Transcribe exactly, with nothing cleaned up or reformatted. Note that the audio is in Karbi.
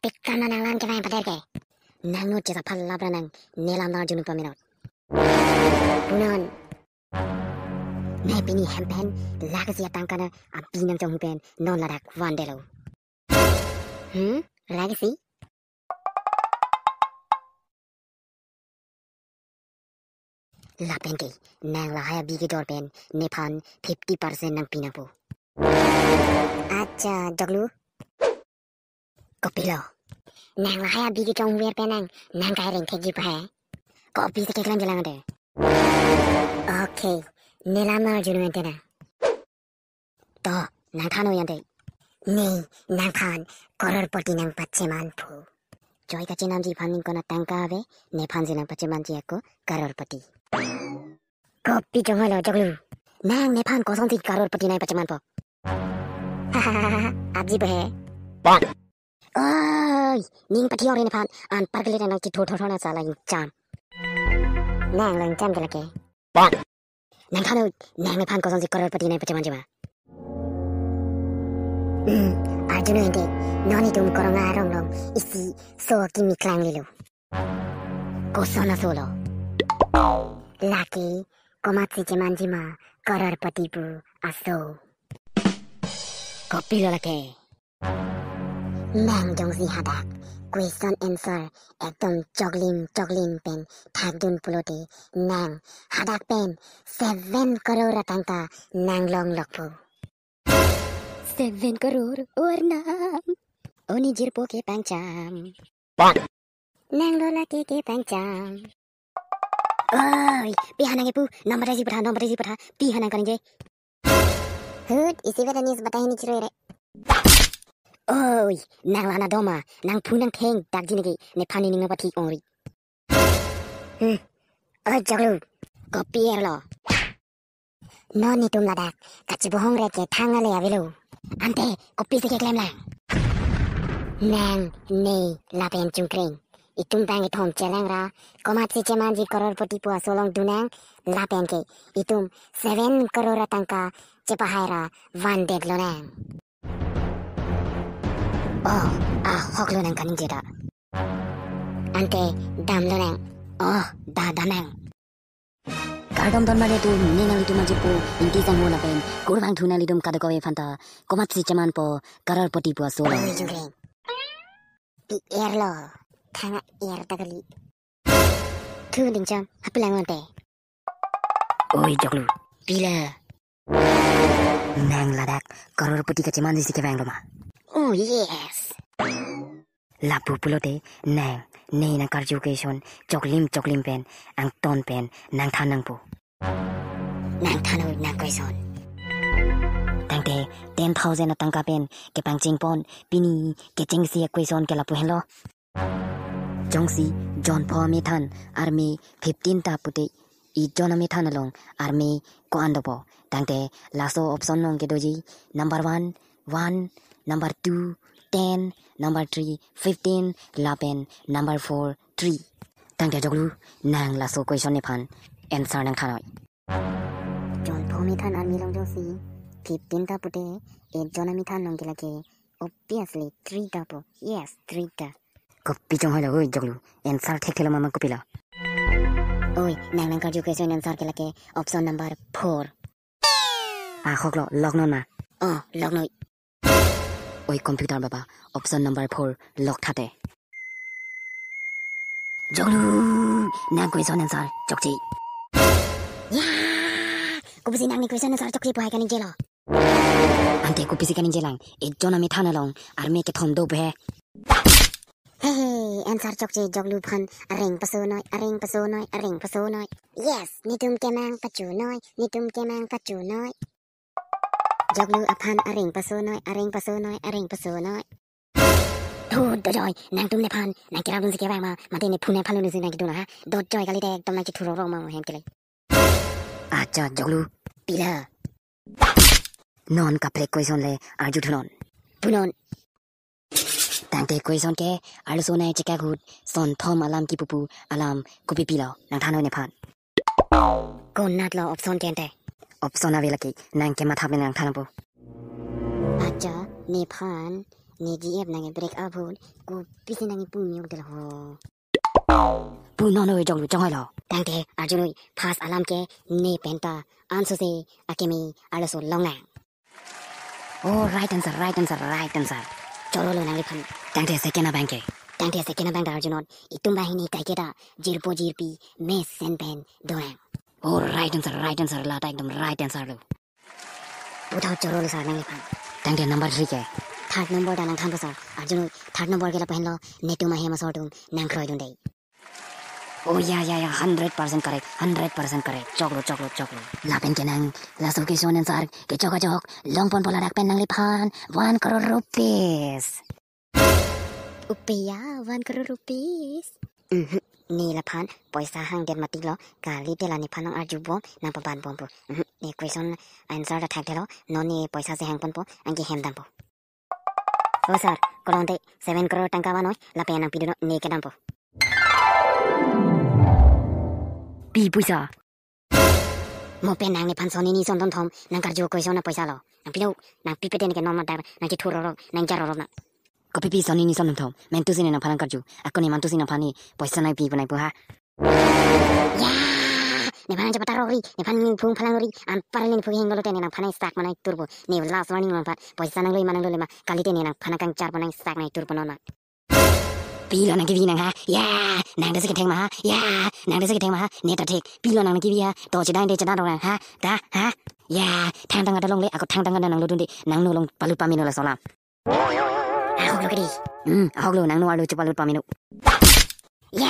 Pik kama nang lam kevang pader ke. Nang no chesa phal labra nang ne lam nang arjunu pamenot. Punon. Ne pini hem pen lakh isi atangka na abi nang chonghu pen non ladak vandetlo. Hmm? Lakh isi? Lapen ke, nang lahai abi kedor pen nephan fifty percent nangpi nangpo. Acha, joklu. Kopilo? Nang lahai abi kechongver pen nang, nang kai reng thekji pa he? Kopisi keklemji lang de. Okay, ne lam nang arjunu ante na. To, nang than noi ante. Ne, nangphan crorepati nang pachemanpo. Choi kachenamji aphan ning kona tangka ave, nephan si nang pachemanji ako crorepati. Kopi chonghoi lo joklu. Nang nephan kosonsi crorepati nang pachemanpo? Hahaha, apji pa he? Oi, ning pathi ore nephan, anpar kelet nang chithur thor thor na sala ingcham. Nang lo ingcham ke lake. Nang than noi, nang nephan kosonsi crorepati nang pachemanji ma? Hmm, arjunu ante, non itum korong arong along isi so kimi klanglelo. Koson aso lo? Lake, komatsi chemanji ma crorepati pu aso. Kopilo lake? Nang jongsi hadak question answer ekdom choklim choklim pen thakdun pulote nang hadak pen seven crore atangka nang longlokpo. Seven crore or nang? Oni jirpo kepangcham. Nang lo lake kepangcham. Oi, pi hanang epu, number isi patha, number isi patha, pi hanang kaningje. Hut, isi beta news beta hini chiro ere. Oi, nang lana doma, nang phu nang theng, dakji neke, nephan nening nang pathi ongri. Hmm. Oi, joklu. Kopi er lo? Non netum ladak, kachebohong reke thang ale avelo. Ante, kopisi keklem lang? Nang, ne, lapen Chungkreng. Itum bang ithom chelang ra, komatsi chemanji crorepati pu aso along dunang, lapen ke, itum seven crore atangka chepahai ra, vandetlo nang. Oh, ahok lo nang kaningje ta. Ante, damlo nang. Oh, da, da nang. Kardom don mane tu, ne nanglitum ajipo, Ingti Jangho lapen, kurvangthu nanglitum kadokave aphanta, komatsi chemanpo, crorepati pu aso lo. Oi, Chungkreng. Pi er lo, thang er ta kali. Thu dingcham, hapi lang ante. Oi, joklu. Pila? Nang ladak, crorepati kachemanji si kevang lo ma? Oh, yes. Lapu pulote nang, ne nang karju question choklim choklim pen, angton pen, nang than nangpo. Nang than noi nang question. Tangte ten thousand atangka pen kepangcheng pon, pini kechengsi a question ke lapu henlo. Jongsi jon pho amethan arme fifteen ta pute, ijon amethan along arme ko-an dopo? Tangte laso option along kedoji number one, one, number two, ten, number three, fifteen, lapen number four, three. Tangte joklu, nang laso question nephan answer nang than noi. Jon pho amethan arme along jongsi fifteen ta pute, ijon amethan along ke lake obviously three ta po. Yes, three ta. Kopi chonghoi lo, oi joklu. Answer thekthelo ma, ma kopilo? Oi, nang nang karju question answer ke lake option number four. Ahok lo, lock non ma? Oh, lock noi. Oi computer baba, option number four lock thate. Joklu, nang question answer chokche. Ya, kopisi nang ne question answer chokche pu hai kaningje lo? Ante kopisi kaningje lang, ijon amethan along arme kethom dopo he. He he, answer chokche joklu aphan areng paso noi, areng paso noi, areng paso noi. Yes, netum kemang pachu noi, netum kemang pachu noi. Joklu aphan areng paso noi, areng paso noi, areng paso noi. Thu dojoi, nangtum nephan nang kerap dunsi kevang ma, mate ne phu nang phalun dunsi nang kedo na ha. Dojoi kali te ekdom nang chithurok rok ma hem kele. Acha joklu. Pila? Non kaprek question le arju thunon. Punon. Tangte question ke arloso nai chekak ahut son thom alam kipupu alam kopi pilo, nang than noi nephan. Konat lo option ke ante? Option ave lake, nang kematha pen nang than nangpo. Acha, nephan Ne G F nang break up hon, kopisi nang pu miok del ho. Pu non oi jonglu chonghoi lo. Tangte arjunoi first alam ke ne pen ta ansose akeme arloso longnang. Oh, right answer, right answer, right answer. Chorolo nangliphan. Tangte second abang ke. Tangte second abang ta arjunon. Itum banghini kaiketa jirpo jirpi mesen pen donang. Oh, right answer, right answer, lata ekdom right answer lo. Puthot chorolo sir nangliphan. Tangte number three ke. Third number ta nangthanpo sir. Arjunoi third number ke lapu henlo, netum ahem asor atum nangkroidun dei. Oh ya ya ya, hundred percent correct, hundred percent correct. Choklo, choklo, choklo. Lapen ke nang last question answer kechok ajok longponpo ladak pen nangliphan one crore rupees. Upiya, one crore rupees. Mhm. Ne laphan poisa hangdet matik lo, kalite la nephan nang arjubom, nangpabanbompo. Mhm. Ne question answer ta thakthelo, non ne poisa si hangponpo, anke hem dampo. Oh sir, kolonte seven crore tangka vanoi, lapen nangpidunnon, ne kedampo. Pi poisa? Mo pen nang nephan sonni ni son ton thom nangkarju question apoisa lo. Nangpilo, nangpipete neke non madak nangchethur rorok, nangjar rorok nang. Kopipi sonni ni son ton thom, mentu si ne nangphan nangkarju, ako ne mantu si nangphan ne poisa nangpi pu nangpu ha. Ya! Nephan nangchepata rori, nephan ningphung phalang rori, anparli nephu hinglo te ne nangphan nang stuck ma nangturpo, ne last warning nangphan, poisa nanglo ma nanglo le ma, kalite ne nangphan nangkangcharpo nang stuck nangturpo non ma. Pilo nangkevi nang ha, ya, nang desi ketheng ma ha, ya, nang desi ketheng ma ha, ne ta thek, pilo nang nangkevi ha, to chedang de chedang rong nang ha, ta, ha, ya, thangtang ada longle, ako thangtang ada nanglodunde, nangno long palut pamino laso alam. Ahok lo kedi. Hmm, ahok lo nangno arlo chepalut pamino. Ya,